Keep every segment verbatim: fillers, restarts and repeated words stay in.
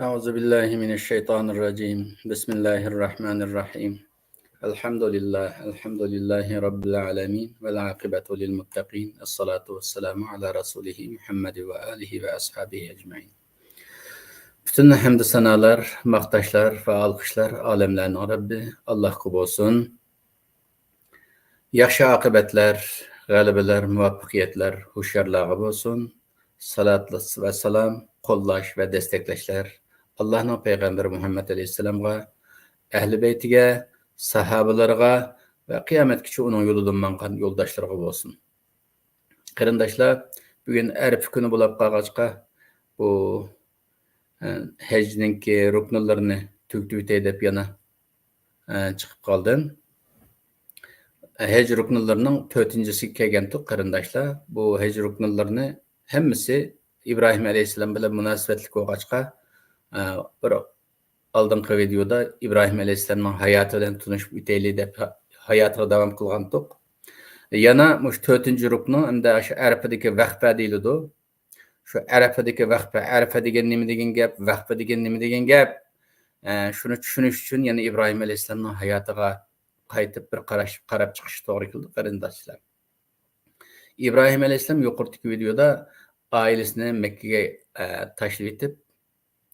أعوذ بالله من الشيطان الرجيم. بسم الله الرحمن الرحيم. الحمد لله، الحمد لله رب العالمين، والعاقبة للمتقين، الصلاة والسلام على رسوله محمد وآله وأصحابه أجمعين. پۈتۈن ھەمدۇ سانالار، ماختاشلار ۋە ئالقىشلار ئالەملەرنىڭ رەببى ئاللاھقا بولسۇن. ياخشى ئاقىۋەتلەر، غەلىبىلەر، مۇۋەپپەقىيەتلەر ھوشيارلارغا بولسۇن. سالات ۋە سالام، قوللاش ۋە دەستەكلەشلەر ئاللاھنىڭ پەيغەمبىرى مۇھەممەد ئەلەيھىسسالامغا، ئەھلى بەيتىگە، ساھابىلىرىغا ۋە قىيامەتكىچە ئۇنىڭ يولىدىن ماڭغان يولداشلىرىغا بولسۇن. قېرىنداشلار، بۈگۈن ئەرەپە كۈنى بولاپ قالغاچقا، بۇ، ئە، ھەجنىڭكى رۇكنلىرىنى تۈگىتىۋېتەي دەپ يەنە، ئە، چىقىپ قالدىم. ھەج رۇكنلىرىنىڭ تۆتىنچىسىگە كەلگەنتۇق، قېرىنداشلار. بۇ ھەج رۇكنلىرىنى ھەممىسى ئىبراھىم ئەلەيھىسسالام بىلەن مۇناسىۋەتلىك بولغاچقا، ئە، بىر ئالدىنقى ۋىدېيودا ئىبراھىم ئەلەيھىسسالامنىڭ ھاياتى بىلەن تونۇشۇپ ئۆتەيلى دەپ ھاياتىغا داۋام قىلغانتۇق. يەنە مۇشۇ تۆتىنچى رۇكنى، ئەمدى شۇ ئەرەپىدىكى ۋەقپە دېيىلىدۇ. شۇ ئەرەپىدىكى ۋەقپە، ئەرەپە دېگەن نېمە دېگەن گەپ، ۋەقپە دېگەن نېمە دېگەن گەپ؟ ئە، شۇنى چۈشىنىش ئۈچۈن يەنە ئىبراھىم ئەلەيھىسسالامنىڭ ھاياتىغا قايتىپ بىر قاراش، قاراپ چىقىش توغرا كېلىدۇ، قېرىنداشلار. ئىبراھىم ئەلەيھىسسالام يۇقىرىدىكى ۋىدېيودا ئائىلىسىنى مەككىگە، ئە، تاشلىۋېتىپ،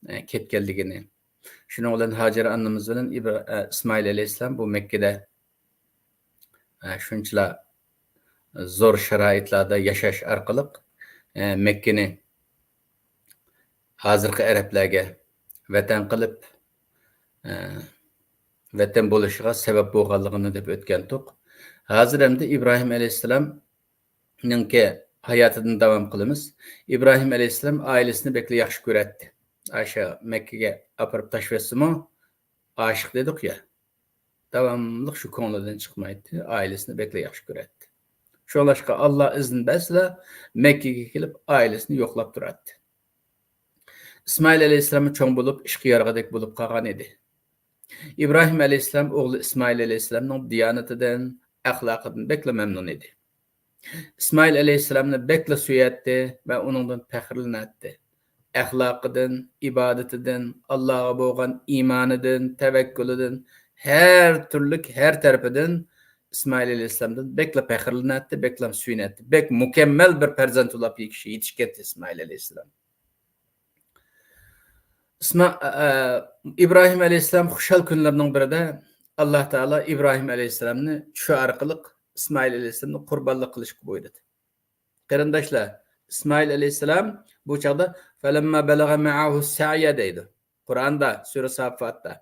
ئە، كەتكەنلىكىنى، شۇنىڭ بىلەن ھاجەر ئانىمىز بىلەن ئىبرا-، ئە، ئىسمائىل ئەلەيھىسسالام بۇ مەككىدە، ئە، شۇنچىلا زور شارائىتلاردا ياشاش ئارقىلىق، ئە، مەككىنى ھازىرقى ئەرەبلەرگە ۋەتەن قىلىپ، ئە، ۋەتەن بولۇشىغا سەۋەب بولغانلىقىنى دەپ ئۆتكەنتۇق. ھازىر ئەمدى ئىبراھىم ئەلەيھىسسالامنىڭكى ھاياتىدىن داۋام قىلىمىز. ئىبراھىم ئەلەيھىسسالام ئائىلىسىنى بەكلا ياخشى كۆرەتتى. ئاشۇ مەككىگە ئاپىرىپ تاشلىۋەتسىمۇ، ئاشىق دېدۇق يا، داۋاملىق شۇ كۆڭلىدىن چىقمايتتى، ئائىلىسىنى بەكلا ياخشى كۆرەتتى. شۇڭلاشقا ئاللا ئىزىن بەرسىلا، مەككىگە كېلىپ ئائىلىسىنى يوقلاپ تۇراتتى. ئىسمائىل ئەلەيھىسسالام چوڭ بولۇپ، ئىشقا يارىغۇدەك بولۇپ قالغان ئىدى. ئىبراھىم ئەلەيھىسسالام ئوغلى ئىسمائىل ئەلەيھىسسالامنىڭ دىيانىتىدىن، ئەخلاقىدىن بەكلا مەمنۇن ئىدى. ئىسمائىل ئەلەيھىسسالامنى بەكلا سۆيەتتى ۋە ئۇنىڭدىن پەخىرلىنەتتى. ئەخلاقىدىن، ئىبادىتىدىن، ئاللاغا بولغان ئىمانىدىن، تەۋەككۈلىدىن، ھەر تۈرلۈك، ھەر تەرىپىدىن ئىسمائىل ئەلەيھىسسالامدىن بەكلا پەخىرلىنەتتى، بەكلا سۆيۈنەتتى. بەك مۇكەممەل بىر پەرزەنت بولاپ يېتىش-، يېتىشكەنتى ئىسمائىل ئەلەيھىسسالام. ئىسما-، ئە، ئىبراھىم ئەلەيھىسسالام خۇشال كۈنلىرىنىڭ بىرىدە ئاللا تائالا ئىبراھىم ئەلەيھىسسالامنى چۈش ئارقىلىق ئىسمائىل ئەلەيھىسسالامنى قۇربانلىق قىلىشقا بۇيرۇدى. قېرىنداشلار، ئىسمائىل ئەلەيھىسسالام بۇ چاغدا فەلەمما بەلەغە مەئەھۇ سەئيە دەيدۇ. قۇرئاندا، سۈرە ساففاتتا.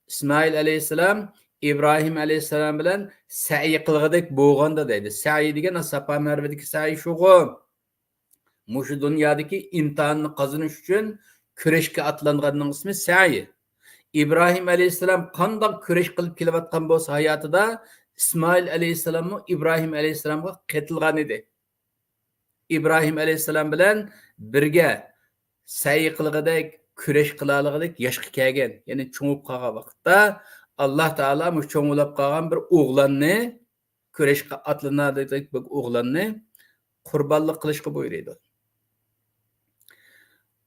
ئىسمائىل ئەلەيھىسسالام ئىبراھىم ئەلەيھىسسالام بىلەن سەئي قىلغۇدەك بولغاندا دەيدۇ. سەئي دېگەن ساپا مەرۋىدىكى سەئي شۇغۇ. مۇشۇ دۇنيادىكى ئىمتىھاننى قازىنىش ئۈچۈن كۈرەشكە ئاتلانغاننىڭ ئىسمى سەئي. ئىبراھىم ئەلەيھىسسالام قانداق كۈرەش قىلىپ كېلىۋاتقان بولسا ھاياتىدا، ئىسمائىل ئەلەيھىسسالاممۇ ئىبراھىم ئەلەيھىسسالامغا قېتىلغان ئىدى. ئىبراھىم ئەلەيھىسسالام بىلەن بىرگە سەي قىلغۇدەك، كۈرەش قىلالىغۇدەك ياشقا كەلگەن، يەنى چوڭىيىپ قالغان ۋاقىتتا، ئاللا تائالا مۇشۇ چوڭ بولاپ قالغان بىر ئوغلاننى، كۈرەشكە ئاتلىنالىغۇدەك بىر ئوغلاننى قۇربانلىق قىلىشقا بۇيرۇيدۇ.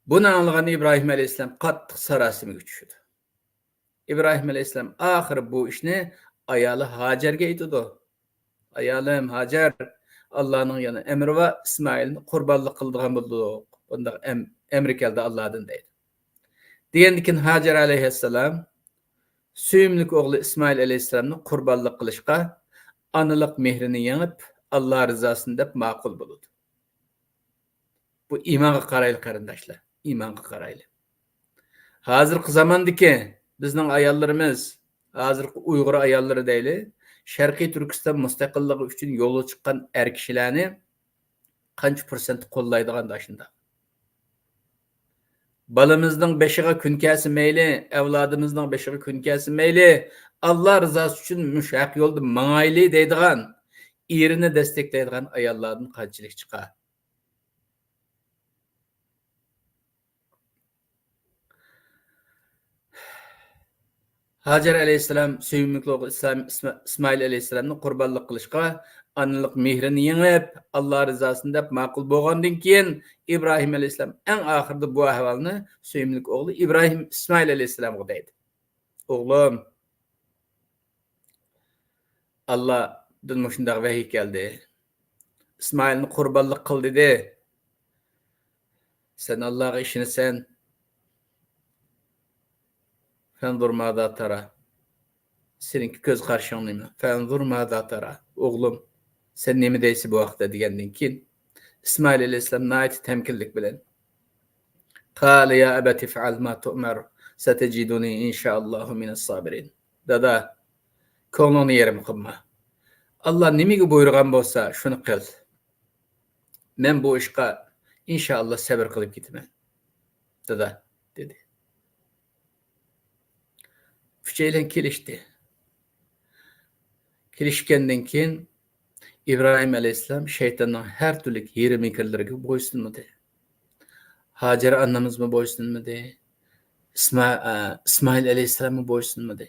بۇنى ئاڭلىغان ئىبراھىم ئەلەيھىسسالام قاتتىق ساراسىمىگە چۈشىدۇ. ئىبراھىم ئەلەيھىسسالام ئاخىرى بۇ ئىشنى ئايالى ھاجەرگە ئېيتىدۇ. ئايالىم ھاجەر، ئاللانىڭ يەنە ئەمرى بار، ئىسمائىلنى قۇربانلىق قىلىدىغان بولدۇق. بۇنداق ئەم-، ئەمرى كەلدى ئاللادىن دەيدۇ. دېگەندىكىن ھاجەر ئەلەيھىسسالام سۆيۈملۈك ئوغلى ئىسمائىل ئەلەيھىسسالامنى قۇربانلىق قىلىشقا ئانىلىق مېھرىنى يېڭىپ، ئاللا رىزاسىنى دەپ ماقۇل بولىدۇ. بۇ ئىمانغا قارايلى، قېرىنداشلار، ئىمانغا قارايلى. ھازىرقى زاماندىكى بىزنىڭ ئاياللىرىمىز، ھازىرقى ئۇيغۇر ئاياللىرى دەيلى، شەرقىي تۈركىستان مۇستەقىللىقى ئۈچۈن يولغا چىققان ئەر كىشىلەرنى قانچە پىرسەنت قوللايدىغاندا ئاشۇنداق. بالىمىزنىڭ بېشىغا كۈن كەلسە مەيلى، ئەۋلادىمىزنىڭ بېشىغا كۈن كەلسە مەيلى، ئاللا رىزاسى ئۈچۈن مۇشۇ ھەق يولدا ماڭايلى دەيدىغان، ئېرىنى دەستەكلەيدىغان ئاياللاردىن قانچىلىك چىقار؟ ھاجەر ئەلەيھىسسالام سۆيۈملۈك ئوغلى ئىسلام-، ئىسما-، ئىسمائىل ئەلەيھىسسالامنى قۇربانلىق قىلىشقا ئانىلىق مېھرىنى يېڭىپ، ئاللا رىزاسىنى دەپ ماقۇل بولغاندىن كېيىن، ئىبراھىم ئەلەيھىسسالام ئەڭ ئاخىرىدا بۇ ئەھۋالنى سۆيۈملۈك ئوغلى ئىبراھىم ئىسمائىل ئەلەيھىسسالامغا دەيدۇ. ئوغلۇم، ئاللادىن مۇشۇنداق ۋەھىي كەلدى. ئىسمائىلنى قۇربانلىق قىل دېدى. سەن ئاللاغا ئىشىنىسەن. فانظر ماذا ترى. سېنىڭكى كۆز قارىشىڭ نېمە؟ فانظر ماذا ترى. ئوغلۇم، سەن نېمە دەيسەن بۇ ھەقتە؟ دېگەندىن كېيىن، ئىسمائىل ئەلەيھىسسالام ناھايىتى تەمكىنلىك بىلەن، قال يا أبت افعل ما تؤمر ستجدني إن شاء الله من الصابرين. دادا، كۆڭلۈڭنى يېرىم قىلما. ئاللا نېمىگە بۇيرۇغان بولسا، شۇنى قىل. مەن بۇ ئىشقا ئىنشائاللا سەۋر قىلىپ كېتىمەن، دادا، دېدى. ئۈچەيلەن كېلىشتى. كېلىشكەندىن كېيىن، ئىبراھىم ئەلەيھىسسالام شەيتاننىڭ ھەر تۈرلۈك ھىيلە-مىكىرلىرىگە بويسۇنمىدى. ھاجەر ئانىمىزمۇ بويسۇنمىدى. ئىسما-، ئە، ئىسمائىل ئەلەيھىسسالاممۇ بويسۇنمىدى.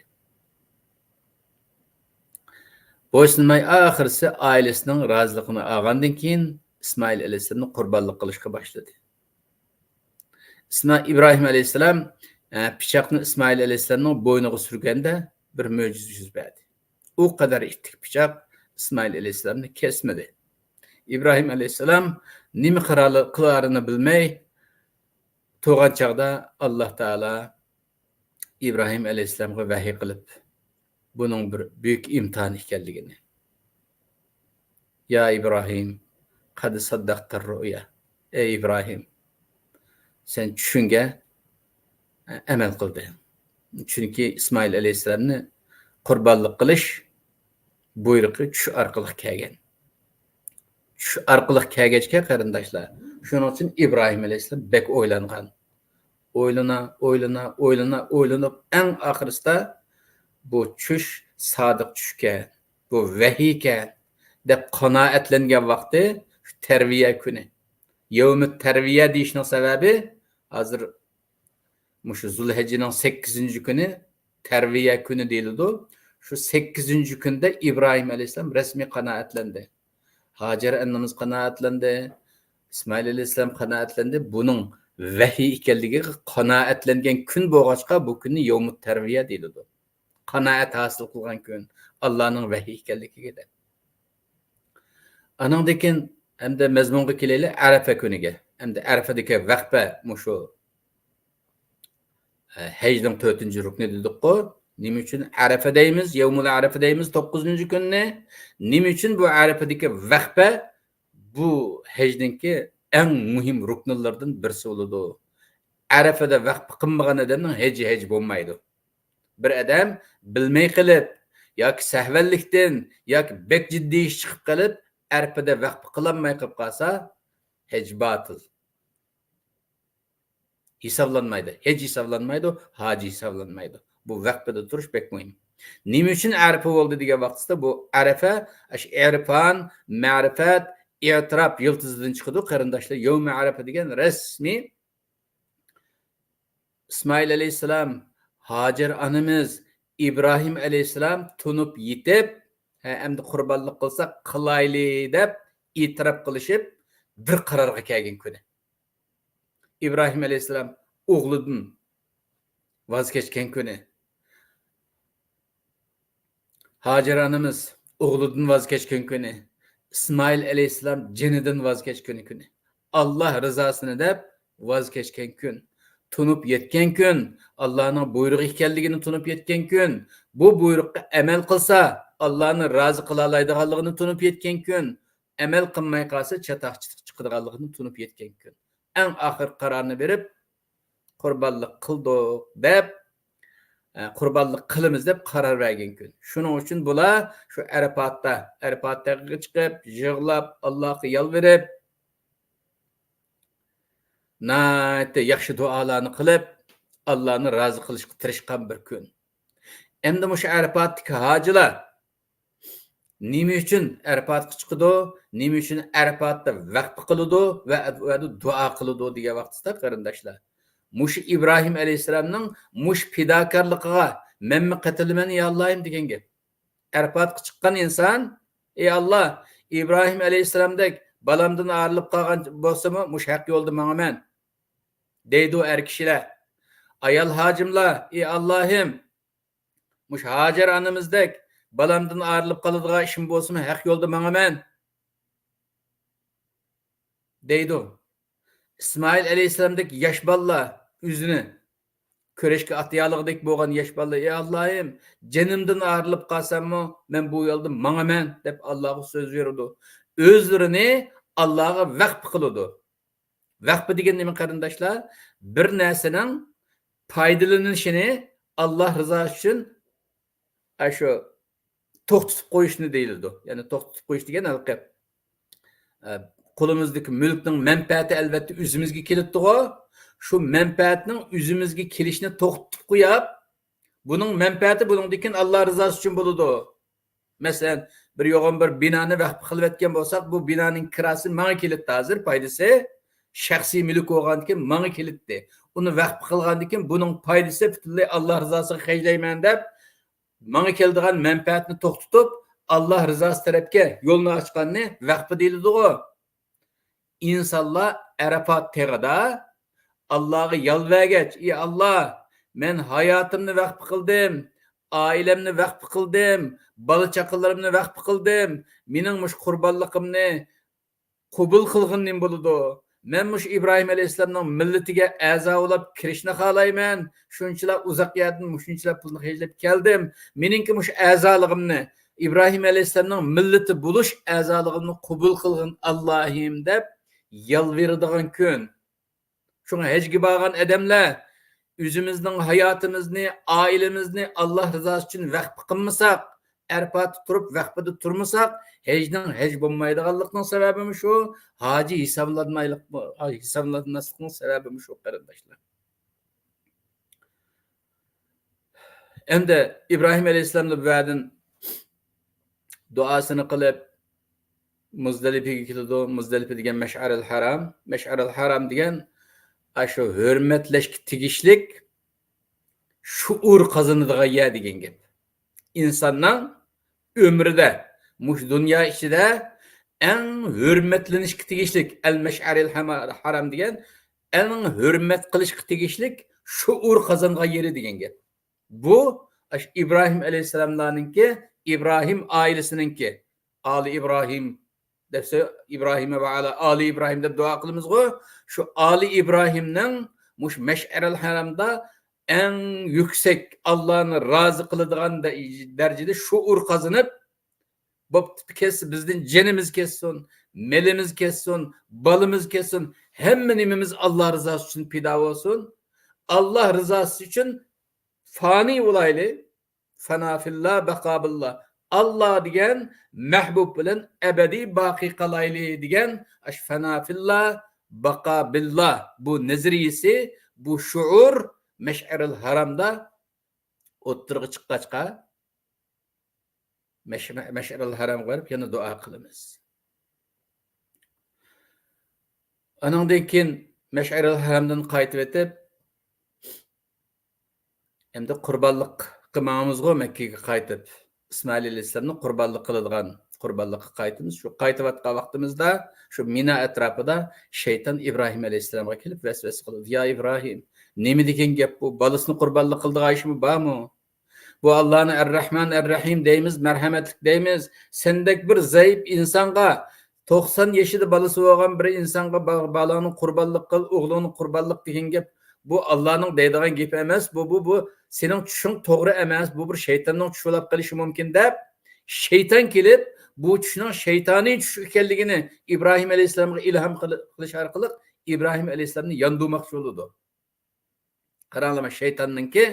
بويسۇنماي، ئاخىرسى ئائىلىسىنىڭ رازىلىقىنى ئالغاندىن كېيىن، ئىسمائىل ئەلەيھىسسالامنى قۇربانلىق قىلىشقا باشلىدى. ئىسما-، ئىبراھىم ئەلەيھىسسالام، ئە، پىچاقنى ئىسمائىل ئەلەيھىسسالامنىڭ بوينىغا سۈرگەندە بىر مۆجىزە يۈز بەردى. ئۇ قەدەر ئىتتىك پىچاق ئىسمائىل ئەلەيھىسسالامنى كەسمىدى. ئىبراھىم ئەلەيھىسسالام نېمە قىلارلى-، قىلارىنى بىلمەي تۇرغان چاغدا، ئاللا تائالا ئىبراھىم ئەلەيھىسسالامغا ۋەھىي قىلىپ، بۇنىڭ بىر بۈيۈك ئىمتىھان ئىكەنلىكىنى، يا ئىبراھىم، قەد سەددەقتەر رۇئيا. ئەي ئىبراھىم، سەن چۈشۈڭگە ئەمەل قىلدىڭ. چۈنكى ئىسمائىل ئەلەيھىسسالامنى قۇربانلىق قىلىش بۇيرۇقى چۈش ئارقىلىق كەلگەن. چۈش ئارقىلىق كەلگەچكە، قېرىنداشلار، شۇنىڭ ئۈچۈن ئىبراھىم ئەلەيھىسسالام بەك ئويلانغان. ئويلىنا، ئويلىنا، ئويلىنا، ئويلىنىپ، ئەڭ ئاخىرسىدا بۇ چۈش سادىق چۈشكەن، بۇ ۋەھىيكەن دەپ قانائەتلەنگەن ۋاقتى شۇ تەرۋىيە كۈنى. يەۋمۇت تەرۋىيە دېيىشنىڭ سەۋەبى، ھازىر مۇشۇ زۇلھەججىنىڭ سەككىزىنچى كۈنى تەرۋىيە كۈنى دېيىلىدۇ. شۇ سەككىزىنچى كۈندە ئىبراھىم ئەلەيھىسسالام رەسمىي قانائەتلەندى. ھاجەر ئانىمىز قانائەتلەندى. ئىسمائىل ئەلەيھىسسالام قانائەتلەندى. بۇنىڭ ۋەھىي ئىكەنلىكىگە قانائەتلەنگەن كۈن بولغاچقا، بۇ كۈننى يەۋمۇت تەرۋىيە دېيىلىدۇ. قانائەت ھاسىل قىلغان كۈن، ئاللانىڭ ۋەھىي ئىكەنلىكىگە دەپ. ئانىڭدىن كېيىن ئەمدى مەزمۇنغا كېلەيلى، ئەرەپە كۈنىگە. ئەمدى ئەرەپىدىكى ۋەقپە مۇشۇ، ئە، ھەجنىڭ تۆتىنچى رۇكنى دېدۇققۇ. نېمە ئۈچۈن ئەرەپە دەيمىز، يەۋمۇل ئەرەپە دەيمىز توققۇزىنچى كۈننى؟ نېمە ئۈچۈن بۇ ئەرەپىدىكى ۋەقپە بۇ ھەجنىڭكى ئەڭ مۇھىم رۇكنلىرىدىن بىرسى بولىدۇ؟ ئەرەپىدە ۋەقپە قىلمىغان ئادەمنىڭ ھېجى ھەج بولمايدۇ. بىر ئادەم بىلمەي قېلىپ ياكى سەھۋەنلىكتىن ياكى بەك جىددىي ئىش چىقىپ قېلىپ، ئەرەپىدە ۋەقپە قىلالماي قېلىپ قالسا، ھەج باتىل. ھېسابلانمايدۇ. ھەج ھېسابلانمايدۇ، ھاجى ھېسابلانمايدۇ. بۇ ۋەقپىدە تۇرۇش بەك مۇھىم. نېمە ئۈچۈن ئەرەپە بولدى دېگەن ۋاقتىسىدا، بۇ ئەرەپە، ئاشۇ ئىرپان، مەرىپەت، ئېتىراپ يىلتىزىدىن چىقىدۇ، قېرىنداشلار. يەۋمى ئەرەپە دېگەن رەسمىي ئىسمائىل ئەلەيھىسسالام، ھاجەر ئانىمىز، ئىبراھىم ئەلەيھىسسالام تونۇپ يېتىپ، ھە، ئەمدى قۇربانلىق قىلساق قىلايلى دەپ ئېتىراپ قىلىشىپ، بىر قارارغا كەلگەن كۈنى. ئىبراھىم ئەلەيھىسسالام ئوغلىدىن ۋاز كەچكەن كۈنى. ھاجەر ئانىمىز ئوغلىدىن ۋاز كەچكەن كۈنى، ئىسمائىل ئەلەيھىسسالام جېنىدىن ۋاز كەچكەن كۈنى، ئاللا رىزاسىنى دەپ ۋاز كەچكەن كۈن، تونۇپ يەتكەن كۈن، ئاللانىڭ بۇيرۇقى ئىكەنلىكىنى تونۇپ يەتكەن كۈن، بۇ بۇيرۇققا ئەمەل قىلسا، ئاللانى رازى قىلالايدىغانلىقىنى تونۇپ يەتكەن كۈن، ئەمەل قىلماي قالسا، چاتاق چىقىدىغانلىقىنى تونۇپ يەتكەن كۈن. ئەڭ ئاخىرقى قارارنى بېرىپ، قۇربانلىق قىلدۇق دەپ، ئە، قۇربانلىق قىلىمىز دەپ قارار بەرگەن كۈن. شۇنىڭ ئۈچۈن بۇلار شۇ ئەرەپاتتا، ئەرەپات تېغىغا چىقىپ، يىغلاپ، ئاللاغا يالۋۇرۇپ، ناھايىتى ياخشى دۇئالارنى قىلىپ، ئاللانى رازى قىلىشقا تىرىشقان بىر كۈن. ئەمدى مۇشۇ ئەرەپاتتىكى ھاجىلار نېمە ئۈچۈن ئەرەپاتقا چىقىدۇ؟ نېمە ئۈچۈن ئەرەپاتتا ۋەقپە قىلىدۇ ۋە ئۇ يەردە دۇئا قىلىدۇ دېگەن ۋاقتىسىدا، قېرىنداشلار، مۇشۇ ئىبراھىم ئەلەيھىسسالامنىڭ مۇشۇ پىداكارلىقىغا مەنمۇ قېتىلىمەن، يا ئاللاھىم، دېگەن گەپ. ئەرەپاتقا چىققان ئىنسان، ئەي ئاللا، ئىبراھىم ئەلەيھىسسالامدەك بالامدىن ئايرىلىپ قالغان بولسىمۇ، مۇشۇ ھەق يولدا ماڭىمەن، دەيدۇ ئەر كىشىلەر. ئايال ھاجىملار، ئى ئاللاھىم، مۇشۇ ھاجەر ئانىمىزدەك بالامدىن ئايرىلىپ قالىدىغان ئىشىم بولسىمۇ، ھەق يولدا ماڭىمەن، دەيدۇ. ئىسمائىل ئەلەيھىسسالامدەك ياش بالىلار، ئۆزىنى كۈرەشكە ئاتىيالىغۇدەك بولغان ياش بالىلار، ئى ئاللاھىم، جېنىمدىن ئايرىلىپ قالساممۇ، مەن بۇ يولدا ماڭىمەن، دەپ ئاللاغا سۆز بېرىدۇ. ئۆزلىرىنى ئاللاغا ۋەقپە قىلىدۇ. ۋەقپە دېگەن نېمە، قېرىنداشلار؟ بىر نەرسىنىڭ پايدىلىنىشىنى ئاللا رىزاسى ئۈچۈن، ئە، شۇ توختىتىپ قويۇشنى دېيىلىدۇ. يەنى توختىتىپ قويۇش دېگەن ھېلىقى، ئە، قولىمىزدىكى مۈلۈكنىڭ مەنپەئەتى ئەلۋەتتە ئۆزىمىزگە كېلىدىغۇ. شۇ مەنپەئەتنىڭ ئۆزىمىزگە كېلىشىنى توختىتىپ قويۇپ، بۇنىڭ مەنپەئەتى بۇنىڭدىن كېيىن ئاللا رىزاسى ئۈچۈن بولىدۇ. مەسىلەن، بىر يوغان بىر بىنانى ۋەقپە قىلىۋەتكەن بولساق، بۇ بىنانىڭ كىراسى ماڭا كېلىتتى ھازىر، پايدىسى شەخسىي مۈلۈك بولغاندىن كېيىن ماڭا كېلىتتى. ئۇنى ۋەقپە قىلغاندىن كېيىن بۇنىڭ پايدىسى پۈتۈنلەي ئاللا رىزاسىغا خەجلەيمەن دەپ، ماڭا كېلىدىغان مەنپەئەتنى توختىتىپ، ئاللا رىزاسى تەرەپكە يولنى ئاچقاننى ۋەقپە دېيىلىدىغۇ. ئىنسانلار ئەرەپات تېغىدا ئاللاغا يالۋەرگەچ، ئى ئاللا، مەن ھاياتىمنى ۋەقپە قىلدىم، ئائىلەمنى ۋەقپە قىلدىم، بالا-چاقىلىرىمنى ۋەقپە قىلدىم، مېنىڭ مۇشۇ قۇربانلىقىمنى قوبۇل قىلغىن، نېمە بولىدۇ؟ مەن مۇشۇ ئىبراھىم ئەلەيھىسسالامنىڭ مىللىتىگە ئەزا بولۇپ كىرىشنى خالايمەن، شۇنچىلا ئۇزاق يەردىن مۇشۇنچىلا پۇلنى خەجلەپ كەلدىم، مېنىڭكى مۇشۇ ئەزالىقىمنى، ئىبراھىم ئەلەيھىسسالامنىڭ مىللىتى بولۇش ئەزالىقىمنى قوبۇل قىلغىن، ئاللاھىم، دەپ يالۋۇرىدىغان كۈن. شۇڭا ھەجگە بارغان ئادەملەر، ئۆزىمىزنىڭ ھاياتىمىزنى، ئائىلىمىزنى ئاللا رىزاسى ئۈچۈن ۋەقپە قىلمىساق، ئەرپاتتا تۇرۇپ ۋەقپىدە تۇرمىساق، ھەجنىڭ ھەج بولمايدىغانلىقىنىڭ سەۋەبىمۇ شۇ، ھاجى ھېسابلانمايلىق، ھېسابلانماسلىقنىڭ سەۋەبىمۇ شۇ، قېرىنداشلار. ئەمدى ئىبراھىم ئەلەيھىسسالامنى بۇ يەردىن دۇئاسىنى قىلىپ، مۇزدەلىپىگە كېلىدۇ. مۇزدەلىپە دېگەن مەشئەرىل ھارام. مەشئەرىل ھارام دېگەن ئاشۇ ھۆرمەتلەشكە تېگىشلىك شۇئۇر قازىنىدىغان يەر دېگەن گەپ. ئىنساننىڭ ئۆمرىدە، مۇشۇ دۇنيا ئىچىدە ئەڭ ھۆرمەتلىنىشكە تېگىشلىك، ئەل مەشئەرىل ھەما-، ھارام دېگەن ئەڭ ھۆرمەت قىلىشقا تېگىشلىك شۇئۇر قازانغان يېرى دېگەن گەپ. بۇ ئاشۇ ئىبراھىم ئەلەيھىسسالاملارنىڭكى، ئىبراھىم ئائىلىسىنىڭكى، ئالى ئىبراھىم دەپ سۆ-، ئىبراھىم ۋە ئالا-، ئالى ئىبراھىم دەپ دۇئا قىلىمىزغۇ. شۇ ئالى ئىبراھىمنىڭ مۇشۇ مەشئەرىل ھەرەمدا ئەڭ يۈكسەك، ئاللانى رازى قىلىدىغان دە-، دەرىجىدە شۇئۇر قازىنىپ، بوپتۇ، كەتسە بىزدىن جېنىمىز كەتسۇن، مېلىمىز كەتسۇن، بالىمىز كەتسۇن، ھەممە نېمىمىز ئاللا رىزاسى ئۈچۈن پىدا بولسۇن. ئاللا رىزاسى ئۈچۈن فانىي بولايلى. فانا فىللا، باقا بىللا. ئاللا دېگەن مەھبۇب بىلەن ئەبەدىي باقىي قالايلى دېگەن ئاشۇ فانا فىللا، باقا بىللا. بۇ نەزەرىيىسى، بۇ شۇئۇر مەشئەرىل ھارامدا ئوتتۇرىغا چىققاچقا، مەش-، مەشئەرىل ھارامغا بېرىپ يەنە دۇئا قىلىمىز. ئانىڭدىن كېيىن مەشئەرىل ھارامدىن قايتىۋېتىپ، ئەمدى قۇربانلىققا ماڭىمىزغۇ، مەككىگە قايتىپ، ئىسمائىل ئەلەيھىسسالامنى قۇربانلىق قىلىدىغان قۇربانلىققا قايتىمىز. شۇ قايتىۋاتقان ۋاقتىمىزدا شۇ مىنا ئەتراپىدا شەيتان ئىبراھىم ئەلەيھىسسالامغا كېلىپ ۋەسۋەسە قىلىدۇ. يا ئىبراھىم، نېمە دېگەن گەپ بۇ؟ بالىسىنى قۇربانلىق قىلىدىغان ئىشمۇ بارمۇ؟ بۇ ئاللانى ئەررەھمان ئەررەھىم دەيمىز، مەرھەمەتلىك دەيمىز. سەندەك بىر زەئىپ ئىنسانغا، توقسان يېشىدا بالىسى بولغان بىر ئىنسانغا با-، بالاڭنى قۇربانلىق قىل، ئوغلۇڭنى قۇربانلىق دېگەن گەپ، بۇ ئاللانىڭ دەيدىغان گېپى ئەمەس. بۇ، بۇ، بۇ سېنىڭ چۈشۈڭ توغرا ئەمەس، بۇ بىر شەيتاننىڭ چۈشى بولاپ قېلىشى مۇمكىن دەپ، شەيتان كېلىپ، بۇ چۈشنىڭ شەيتانىي چۈش ئىكەنلىكىنى ئىبراھىم ئەلەيھىسسالامغا ئىلھام قىل-، قىلىش ئارقىلىق ئىبراھىم ئەلەيھىسسالامنى ياندۇرماقچى بولىدۇ. قاراڭلار، شەيتاننىڭكى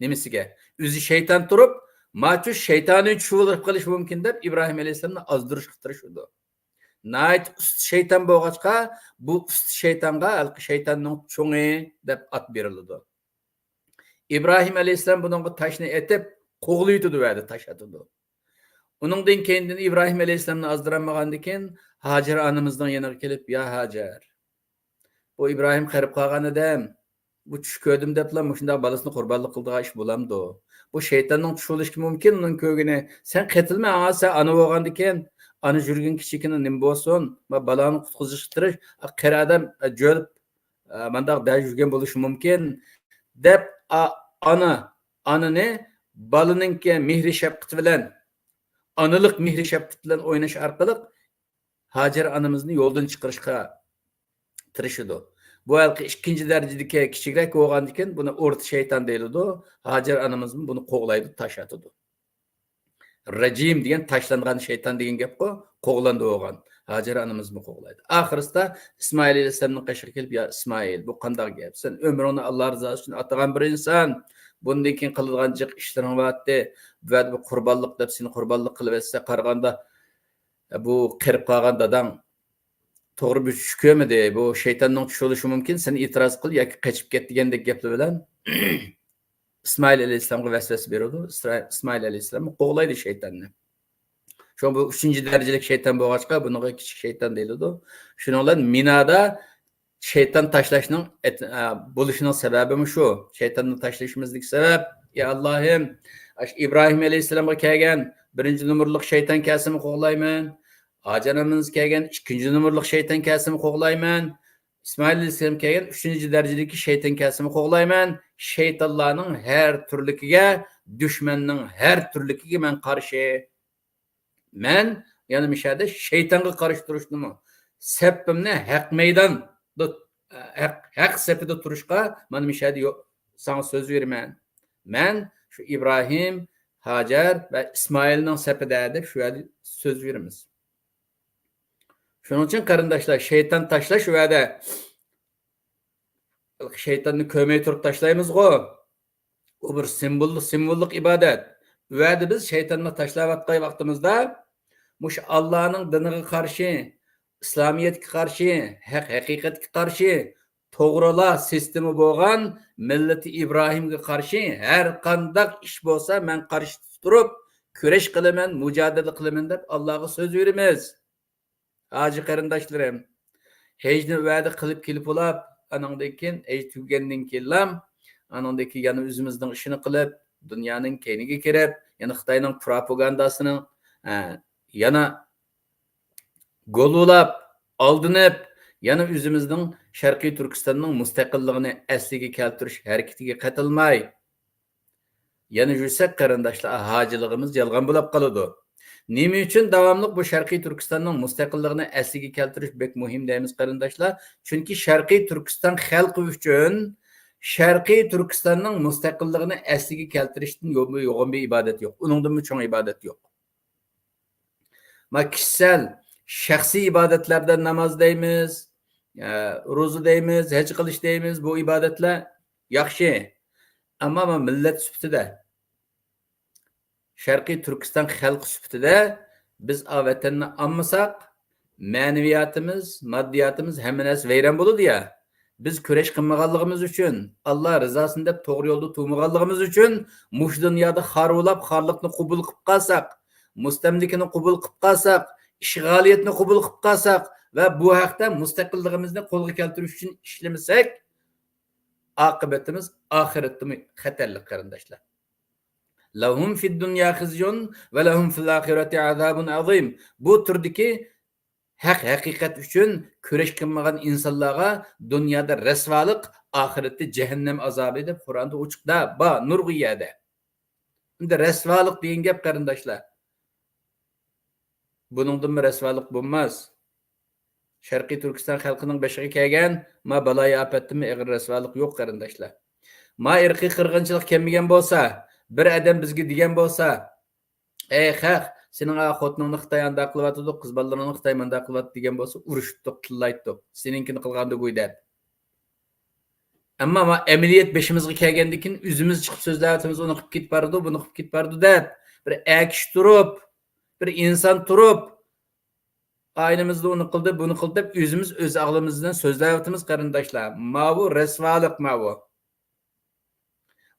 نېمىسىگە؟ ئۆزى شەيتان تۇرۇپ، ماچۇ شەيتانىي چۈش بولۇپ قېلىشى مۇمكىن دەپ، ئىبراھىم ئەلەيھىسسالامنى ئازدۇرۇشقا تىرىشىدۇ. ناھايىتى ئۇستا شەيتان بولغاچقا، بۇ ئۇستا شەيتانغا ھېلىقى شەيتاننىڭ چوڭى دەپ ئات بېرىلىدۇ. ئىبراھىم ئەلەيھىسسالام بۇنىڭغا تاشنى ئېتىپ، قوغلىۋېتىدۇ، ۋەدە تاش ئاتىدۇ. ئۇنىڭدىن كېيىندىن ئىبراھىم ئەلەيھىسسالامنى ئازدۇرالمىغاندىن كېيىن، ھاجەر ئانىمىزنىڭ يېنىغا كېلىپ، يا ھاجەر، بۇ ئىبراھىم قېرىپ قالغان ئادەم، بۇ چۈش كۆردۈم دەپلا مۇشۇنداق بالىسىنى قۇربانلىق قىلىدىغان ئىش بولامدۇ؟ بۇ شەيتاننىڭ چۈشى بولۇشى مۇمكىن ئۇنىڭ كۆرگىنى. سەن قېتىلما ئاڭا، سەن ئانا بولغاندىكىن، ئانا يۈرگەن كىچىكىنى نېمە بولسۇن، ما بالانى قۇتقۇزۇشقا تىرىش، ئا، قېرى ئادەم، ئا، جۆلۈپ، ئا، مانداق دەل يۈرگەن بولۇشى مۇمكىن، دەپ، ئا، ئانا، ئانىنى بالىنىڭكى مېھرى شەپقىتى بىلەن، ئانىلىق مېھرى شەپقىتى بىلەن ئويناش ئارقىلىق ھاجەر ئانىمىزنى يولدىن چىقىرىشقا تىرىشىدۇ. بۇ ھېلىقى ئىككىنچى دەرىجىدىكى كىچىكرەك بولغاندىكىن بۇنى ئورتا شەيتان دەيدۇ. ھاجەر ئانىمىزمۇ بۇنى قوغلايدۇ، تاشلىتىدۇ. رەجىم دېگەن تاشلانغان شەيتان دېگەن گەپقۇ، قوغلاندى بولغان. ھاجەر ئانىمىزمۇ قوغلايدۇ. ئاخىرسىدا ئىسمائىل ئەلەيھىسسالامنىڭ قېشىغا كېلىپ، يا ئىسمائىل، بۇ قانداق گەپ؟ سەن ئۆمرۈڭنى ئاللا رىزاسى ئۈچۈن ئاتىغان بىر ئىنسان، بۇندىن كېيىن قىلىدىغان جىق ئىشلىرىڭ بارتتى. بۇ يەردە بىر قۇربانلىق دەپ سېنى قۇربانلىق قىلىۋەتسە قارىغاندا، بۇ قېرىپ قالغان داداڭ توغرا بىر چۈش كۆرمىدى. بۇ شەيتاننىڭ چۈشى بولۇشى مۇمكىن، سەن ئېتىراز قىل ياكى قېچىپ كەت دېگەندەك گەپلەر بىلەن ئىسمائىل ئەلەيھىسسالامغا ۋەسۋەسە بېرىدۇ. ئىسرا-، ئىسمائىل ئەلەيھىسسالام قوغلايدۇ شەيتاننى. شۇڭا بۇ ئۈچىنچى دەرىجىلىك شەيتان بولغاچقا، بۇنىڭغا كىچىك شەيتان دەيدۇ. شۇنىڭ بىلەن مىنادا شەيتان تاشلاشنىڭ ئەت-، ئە، بولۇشىنىڭ سەۋەبىمۇ شۇ. شەيتاننى تاشلىشىمىزدىكى سەۋەب، يا ئاللاھىم، ئاشۇ ئىبراھىم ئەلەيھىسسالامغا كەلگەن بىرىنچى نومۇرلۇق شەيتان كەلسىمۇ قوغلايمەن. ھاجەر ئانىمىزغا كەلگەن ئىككىنچى نومۇرلۇق شەيتان كەلسىمۇ قوغلايمەن. ئىسمائىل ئەلەيھىسسالام كەلگەن ئۈچىنچى دەرىجىدىكى شەيتان كەلسىمۇ قوغلايمەن. شەيتانلارنىڭ ھەر تۈرلۈكىگە، دۈشمەننىڭ ھەر تۈرلۈكىگە مەن قارشى. مەن يەنە مۇشۇ يەردە شەيتانغا قارشى تۇرۇشنىمۇ، سەپىمنى ھەق مەيداندا، ھەق، ھەق سېپىدە تۇرۇشقا مانا مۇشۇ يەردە يو-، ساڭا سۆز بېرىمەن. مەن شۇ ئىبراھىم، ھاجەر ۋە ئىسمائىلنىڭ سېپىدە دەپ شۇ يەردە سۆز بېرىمىز. شۇنىڭ ئۈچۈن قېرىنداشلار، شەيتان تاشلاش شۇ يەردە شەيتاننى كۆرمەي تۇرۇپ تاشلايمىزغۇ. ئۇ بىر سىمۋول، سىمۋوللۇق ئىبادەت. ئۇ يەردە بىز شەيتاننى تاشلاۋاتقان ۋاقتىمىزدا، مۇشۇ ئاللانىڭ دىنىغا قارشى، ئىسلامىيەتكە قارشى، ھەق ھەقىقەتكە قارشى، توغرىلا سىستېما بولغان مىللىتى ئىبراھىمگە قارشى ھەر قانداق ئىش بولسا، مەن قارشى تۇرۇپ كۈرەش قىلىمەن، مۇجادىلە قىلىمەن دەپ ئاللاغا سۆز بېرىمىز. ھاجى قېرىنداشلىرىم، ھەجنى ئۇ يەردە قىلىپ كېلىپ بولاپ، ئانىڭدىن كېيىن، ھەج تۈگىگەندىن كېيىنلا، ئانىڭدىن كېيىن يەنە ئۆزىمىزنىڭ ئىشىنى قىلىپ، دۇنيانىڭ كەينىگە كىرىپ، يەنە خىتاينىڭ پروپاگانداسىنىڭ، ئە، يەنە گولۇلاپ، ئالدىنىپ، يەنە ئۆزىمىزنىڭ شەرقىي تۈركىستاننىڭ مۇستەقىللىقىنى ئەسلىگە كەلتۈرۈش ھەرىكىتىگە قېتىلماي، يەنە يۈرسەك، قېرىنداشلار، ھاجىلىقىمىز يالغان بولاپ قالىدۇ. نېمە ئۈچۈن داۋاملىق بۇ شەرقىي تۈركىستاننىڭ مۇستەقىللىقىنى ئەسلىگە كەلتۈرۈش بەك مۇھىم دەيمىز، قېرىنداشلار؟ چۈنكى شەرقىي تۈركىستان خەلقى ئۈچۈن شەرقىي تۈركىستاننىڭ مۇستەقىللىقىنى ئەسلىگە كەلتۈرۈشتىن يو-، يوغان بىر ئىبادەت يوق. ئۇنىڭدىنمۇ چوڭ ئىبادەت يوق. ما كىشىسەل شەخسىي ئىبادەتلەردە ناماز دەيمىز، ئە، روزا دەيمىز، ھەج قىلىش دەيمىز، بۇ ئىبادەتلەر ياخشى. ئەمما ما مىللەت سۈپىتىدە، شەرقىي تۈركىستان خەلقى سۈپىتىدە بىز ئا ۋەتەننى ئالمىساق، مەنىۋىياتىمىز، ماددىياتىمىز، ھەممە نەرسە ۋەيران بولىدۇ يا. بىز كۈرەش قىلمىغانلىقىمىز ئۈچۈن، ئاللا رىزاسىنى دەپ توغرا يولدا تۇرمىغانلىقىمىز ئۈچۈن مۇشۇ دۇنيادا خار بولاپ، خارلىقنى قوبۇل قىلىپ قالساق، مۇستەملىكىنى قوبۇل قىلىپ قالساق، ئىشغالىيەتنى قوبۇل قىلىپ قالساق ۋە بۇ ھەقتە مۇستەقىللىقىمىزنى قولغا كەلتۈرۈش ئۈچۈن ئىشلىمىسەك، ئاقىۋىتىمىز ئاخىرەتتىمۇ خەتەرلىك، قېرىنداشلار. لەھۇم فىد دۇنيا خىزيۇن ۋە لەھۇم فىل ئاخىرەتى ئازابۇن ئازىم. بۇ تۈردىكى ھەق ھەقىقەت ئۈچۈن كۈرەش قىلمىغان ئىنسانلارغا دۇنيادا رەسۋالىق، ئاخىرەتتە جەھەننەم ئازابى دەپ قۇرئاندا ئوچۇق بار، نۇرغۇن يەردە. ئەمدى رەسۋالىق دېگەن گەپ، قېرىنداشلار، بۇنىڭدىنمۇ رەسۋالىق بولماس. شەرقىي تۈركىستان خەلقىنىڭ بېشىغا كەلگەن ما بالايىئاپەتتىنمۇ ئېغىر رەسۋالىق يوق، قېرىنداشلار. ما ئىرقىي قىرغىنچىلىق كەلمىگەن بولسا، بىر ئادەم بىزگە دېگەن بولسا، ئەي خەق، سېنىڭ ئا خوتۇنۇڭنى خىتاي ئانداق قىلىۋاتىدۇ، قىز بالىلىرىڭنى خىتاي مانداق قىلىۋاتىدۇ دېگەن بولسا، ئۇرۇشتۇق، تىللايتتۇق، سېنىڭكىنى قىلغاندىغۇي دەپ. ئەمما ما ئەمەلىيەت بېشىمىزغا كەلگەندىن كېيىن ئۆزىمىز چىقىپ سۆزلەۋاتىمىز، ئۇنى قىلىپ كېتىپ بارىدۇ، بۇنى قىلىپ كېتىپ بارىدۇ دەپ. بىر ئەر كىشى تۇرۇپ، بىر ئىنسان تۇرۇپ، ئائىلىمىزدە ئۇنى قىلدى، بۇنى قىلدى دەپ ئۆزىمىز ئۆز ئاغزىمىز بىلەن سۆزلەۋاتىمىز، قېرىنداشلار. ماۋۇ رەسۋالىق، ماۋۇ.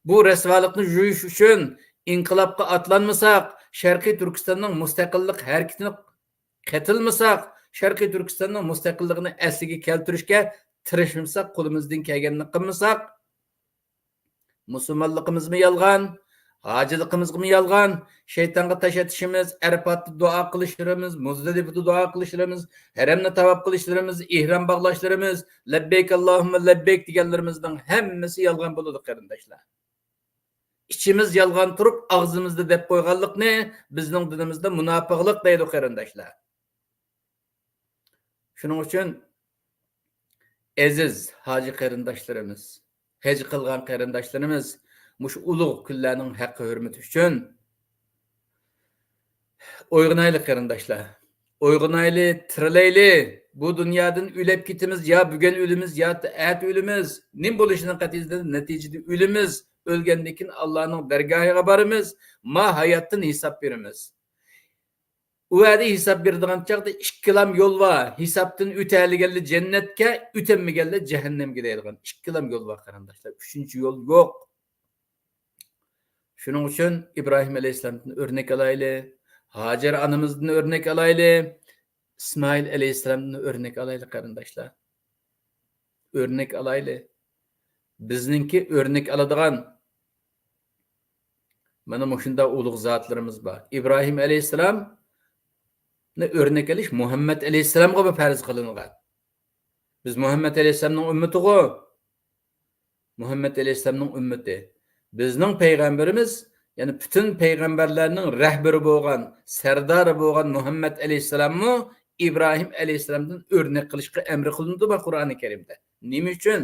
بۇ رەسۋالىقنى يۇيۇش ئۈچۈن ئىنقىلابقا ئاتلانمىساق، شەرقىي تۈركىستاننىڭ مۇستەقىللىق ھەرىكىتىنى قېتىلمىساق، شەرقىي تۈركىستاننىڭ مۇستەقىللىقىنى ئەسلىگە كەلتۈرۈشكە تىرىشمىساق، قولىمىزدىن كەلگەننى قىلمىساق، مۇسۇلمانلىقىمىزمۇ يالغان، ھاجىلىقىمىزغىمۇ يالغان، شەيتانغا تاش ئېتىشىمىز، ئەرپاتتا دۇئا قىلىشلىرىمىز، مۇزدەلىپىدە دۇئا قىلىشلىرىمىز، ھەرەمنى تاۋاپ قىلىشلىرىمىز، ئېھرام باغلاشلىرىمىز، لەببەيك ئاللاھۇممە لەببەيك دېگەنلىرىمىزنىڭ ھەممىسى يالغان بولىدۇ، قېرىنداشلار. ئىچىمىز يالغان تۇرۇپ، ئاغزىمىزدا دەپ قويغانلىقنى بىزنىڭ دىنىمىزدا مۇناپىقلىق دەيدۇ، قېرىنداشلار. شۇنىڭ ئۈچۈن ئەزىز ھاجى قېرىنداشلىرىمىز، ھەج قىلغان قېرىنداشلىرىمىز، مۇشۇ ئۇلۇغ كۈنلەرنىڭ ھەققى ھۆرمىتى ئۈچۈن ئويغىنايلى، قېرىنداشلار. ئويغىنايلى، تىرىلەيلى. بۇ دۇنيادىن ئۆلۈپ كېتىمىز، يا بۈگۈن ئۆلىمىز، يا ئەتە ئۆلىمىز. نېمە بولۇشىدىن قەتئىينەزەر، نەتىجىدە ئۆلىمىز. ئۆلگەندىن كېيىن ئاللانىڭ دەرگاھىغا بارىمىز. ما ھاياتتىن ھېساب بېرىمىز. ئۇ يەردە ھېساب بېرىدىغان چاغدا ئىككىلام يول بار. ھېسابتىن ئۆتەلىگەنلەر جەننەتكە، ئۆتەلمىگەنلەر جەھەننەمگە دەيدىغان ئىككىلام يول بار، قېرىنداشلار. ئۈچىنچى يول يوق. شۇنىڭ ئۈچۈن ئىبراھىم ئەلەيھىسسالامدىن ئۆرنەك ئالايلى، ھاجەر ئانىمىزدىن ئۆرنەك ئالايلى، ئىسمائىل ئەلەيھىسسالامدىن ئۆرنەك ئالايلى، قېرىنداشلار. ئۆرنەك ئالايلى. بىزنىڭكى ئۆرنەك ئالىدىغان مانا مۇشۇنداق ئۇلۇغ زاتلىرىمىز بار. ئىبراھىم ئەلەيھىسسالامنى ئۆرنەك ئېلىش مۇھەممەد ئەلەيھىسسالامغىمۇ پەرز قىلىنغان. بىز مۇھەممەد ئەلەيھىسسالامنىڭ ئۈممىتىغۇ. مۇھەممەد ئەلەيھىسسالامنىڭ ئۈممىتى. بىزنىڭ پەيغەمبىرىمىز، يەنى پۈتۈن پەيغەمبەرلەرنىڭ رەھبىرى بولغان، سەردارى بولغان مۇھەممەد ئەلەيھىسسالاممۇ ئىبراھىم ئەلەيھىسسالامدىن ئۆرنەك قىلىشقا ئەمر قىلىنىدۇ بۇ قۇرئانى كەرىمدە. نېمە ئۈچۈن؟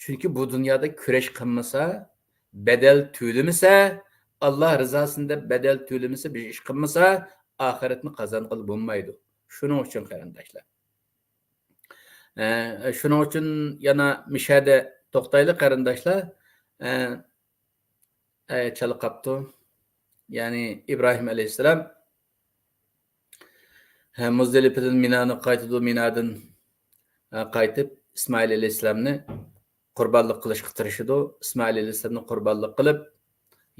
چۈنكى بۇ دۇنيادا كۈرەش قىلمىسا، بەدەل تۆلىمىسە، ئاللا رىزاسىنى دەپ بەدەل تۆلىمىسە، بىر ئىش قىلمىسا، ئاخىرەتنى قازانغىلى بولمايدۇ. شۇنىڭ ئۈچۈن، قېرىنداشلار. ئە، شۇنىڭ ئۈچۈن يەنە مىشەدە توختايلى، قېرىنداشلار. ئە، ئە، چالا قاپتۇ. يەنى ئىبراھىم ئەلەيھىسسالام، ھە، مۇزدەلىپىدىن مىنانى قايتىدۇ، مىنادىن، ئە، قايتىپ ئىسمائىل ئەلەيھىسسالامنى قۇربانلىق قىلىشقا تىرىشىدۇ. ئىسمائىل ئەلەيھىسسالامنى قۇربانلىق قىلىپ،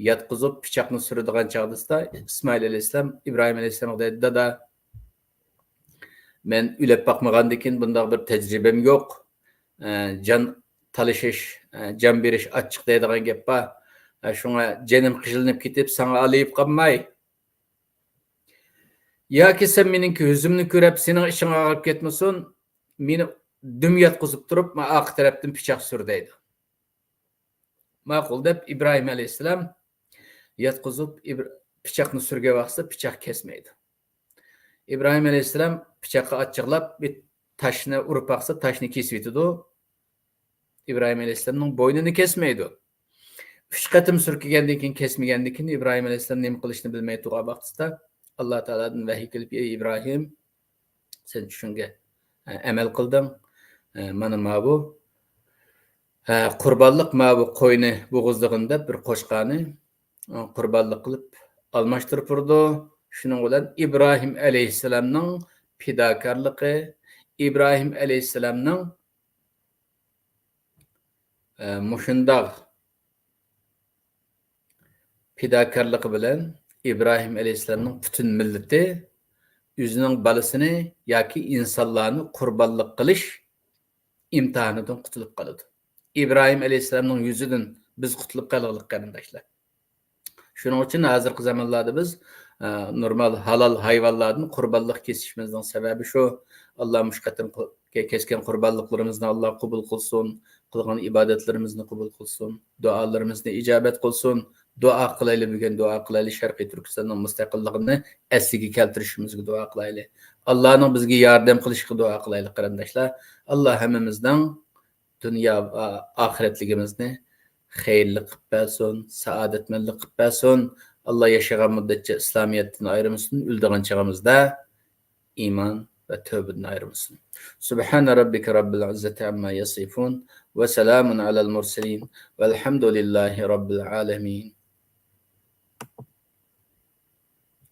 ياتقۇزۇپ، پىچاقنى سۈرىدىغان چاغدىسىدا، ئىسمائىل ئەلەيھىسسالام ئىبراھىم ئەلەيھىسسالامغا دەيدۇ، دادا، مەن ئۆلۈپ باقمىغاندىكىن بۇنداق بىر تەجرىبەم يوق. ئە، جان تالىشىش، ئە، جان بېرىش ئاچچىق دەيدىغان گەپ بار. ئە، شۇڭا جېنىم قىينىلىپ كېتىپ، ساڭا ئالىيىپ قالماي. ياكى سەن مېنىڭ كۆزۈمنى كۆرۈپ، سېنىڭ ئىچىڭ ئاغرىپ كەتمىسۇن، مېنى دۈم ياتقۇزۇپ تۇرۇپ، مانا ئارقا تەرەپتىن پىچاق سۈر دەيدۇ. ماقۇل دەپ، ئىبراھىم ئەلەيھىسسالام ياتقۇزۇپ، ئىبر-، پىچاقنى سۈرگەن ۋاقتىدا پىچاق كەسمەيدۇ. ئىبراھىم ئەلەيھىسسالام پىچاققا ئاچچىقلاپ، بىر تاشنى ئۇرۇپ باقسا، تاشنى كېسىۋېتىدۇ. ئىبراھىم ئەلەيھىسسالامنىڭ بوينىنى كەسمەيدۇ. ئۈچ قېتىم سۈركىگەندىن كېيىن، كەسمىگەندىن كېيىن، ئىبراھىم ئەلەيھىسسالام نېمە قىلىشنى بىلمەي تۇرغان ۋاقتىدا، ئاللا تائالادىن ۋەھىي كېلىپ، ئەي ئىبراھىم، سەن چۈشۈڭگە، ئە، ئەمەل قىلدىڭ. ئە، مانا ماۋۇ، ئە، قۇربانلىق ماۋۇ قوينى بوغۇزلىغىن دەپ بىر قوچقارنى، ئە، قۇربانلىق قىلىپ ئالماشتۇرۇپ بېرىدۇ. شۇنىڭ بىلەن ئىبراھىم ئەلەيھىسسالامنىڭ پىداكارلىقى، ئىبراھىم ئەلەيھىسسالامنىڭ، ئە، مۇشۇنداق پىداكارلىقى بىلەن ئىبراھىم ئەلەيھىسسالامنىڭ پۈتۈن مىللىتى ئۆزىنىڭ بالىسىنى ياكى ئىنسانلارنى قۇربانلىق قىلىش ئىمتىھانىدىن قۇتۇلۇپ قالىدۇ. ئىبراھىم ئەلەيھىسسالامنىڭ يۈزىدىن بىز قۇتۇلۇپ قالغىلى، قېرىنداشلار. شۇنىڭ ئۈچۈن ھازىرقى زامانلاردا بىز، ئە، نورمال ھالال ھايۋانلاردىن قۇربانلىق كېسىشىمىزنىڭ سەۋەبى شۇ. ئاللا مۇشۇ قېتىم قىل-، كە-، كەسكەن قۇربانلىقلىرىمىزنى ئاللا قوبۇل قىلسۇن، قىلغان ئىبادەتلىرىمىزنى قوبۇل قىلسۇن، دۇئالىرىمىزنى ئىجابەت قىلسۇن. دۇئا قىلايلى، بۈگۈن دۇئا قىلايلى، شەرقىي تۈركىستاننىڭ مۇستەقىللىقىنى ئەسلىگە كەلتۈرۈشىمىزگە دۇئا قىلايلى. ئاللانىڭ بىزگە ياردەم قىلىشىغا دۇئا قىلايلى، قېرىنداشلار. ئاللا ھەممىمىزنىڭ دۇنيا ۋە ئاخىرەتلىكىمىزنى خەيرلىك قىلىپ بەرسۇن، سائادەتمەنلىك قىلىپ بەرسۇن. ئاللا ياشىغان مۇددەتچە ئىسلامىيەتتىن ئايرىمىسۇن، ئۆلىدىغان چېغىمىزدا ئىمان ۋە تەۋبىدىن ئايرىمىسۇن. سبحان ربك رب العزة عما يصفون، وسلام على المرسلين، والحمد لله رب العالمين.